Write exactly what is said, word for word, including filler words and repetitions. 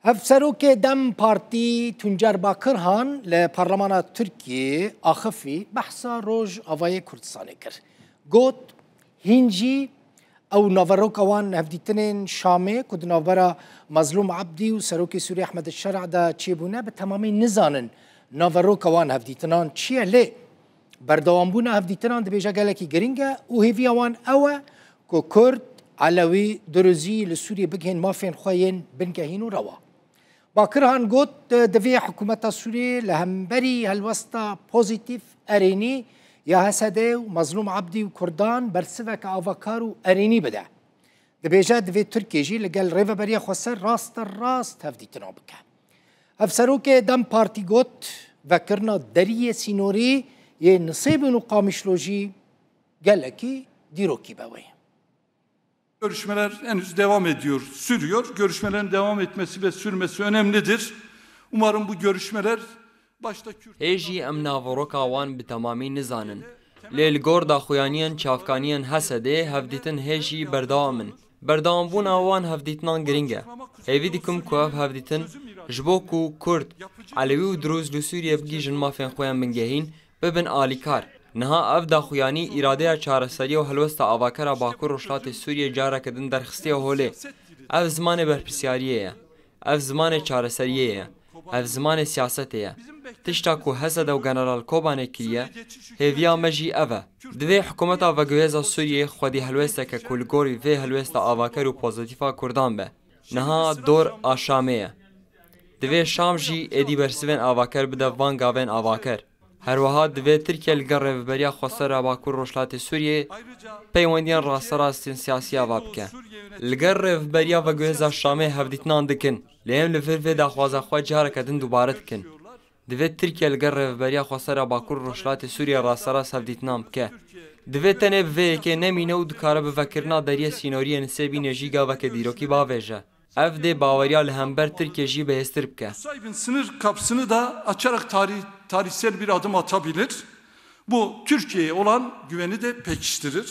Hevserokê DEM Partî Tuncer Bakirhan li Parlemana Tirkiyê axifî behsa Rojavayê Kurdistanê kir. Got, hîn jî ew naveroka wan hevdîtinên Şamê ku di navbera Mazlûm Ebdî û Serokê Sûrî Ehmed Şer'a de çêbûne, bi temamî nizanin naveroka wan hevdîtinan çi ye, lê berdewambûna hevdîtinan dibêje gelekî giring e û hêviya wan ew e ku Kurd, Elewî, Duruzî li Sûriyê bigihên mafên xwe yên bingehîn û rewa. Bakirhan got, divê hikûmeta Sûriyê li hemberî helwesta pozîtîf, erênî ya H S D û Mazlûm Ebdî û Kurdan bersiveke avakar û erênî bide. Dibêje, divê Tirkiye jî li gel Rêveberiya Xweser rasterast hevdîtina bike. Hevserokê DEM Partî got, vekirina deriyê sînorî yê Nisêbûn û Qamişlo jî gelekî dîrokî be wê. Görüşmeler henüz devam ediyor, sürüyor. Görüşmelerin devam etmesi ve sürmesi önemlidir. Umarım bu görüşmeler başta Kürt Hê jî em naveroka wan bi temamî nizanin. Lê li gor daxuyaniyên çavkaniyên H S D'ê hevdîtin hê jî berdewam in. Berdewambûna wan hevdîtinan giring e. Hêvî dikim ku ev hevdîtin ji bo ku Kurd, Elewî û Dirûz li Sûriyê bigihîjin mafên xwe yên bingehîn, bibin alîkar. Niha ev daxuyanî îradeya çareseriya û helwesta avakera Bakur Rojhilatê Sûriyê careke din derxistiye holê. Ev zimanê berpirsyariyê ye. Ev zimanê çareseriyê ye. Ev zimanê siyasetê ye. Tişta ku H S D û General Kobanê kiriye, hêviya me jî ev e. Divê hikûmeta veguhêza Sûriyê xwedî helwêsteke ku li gorî vê helwêsta avaker û pozîtîfa Kurdan be. Niha dor a Şamê ye. Divê Şam jî êdî bersivên avaker bide van gavên avaker. Her wiha divê Tirkiye li gel Rêveberiya Xweser a Bakur Rojhilatê Sûriyê peywendiyên rasterast ên siyasî ava bike. Li gel Rêveberiya Veguhêza Şamê hevdîtinan dikin, lê em li vir vê daxwaza xwe careke din dubare dikin. Divê Tirkiye li gel Rêveberiya Xweser a Bakur Rojhilatê Sûriyê rasterast hevdîtinan bike. Divê tenê bi vê yekê nemîne û dikare bi vekirina deriyê sînorî yê Nisêbînê jî gaveke dîrokî bavêje. Ev dê baweriya li hember Tirkiye jî bihêztir bike. Nusaybin sınır kapısını da açarak tarih, tarihsel bir adım atabilir. Bu Türkiye'ye olan güveni de pekiştirir.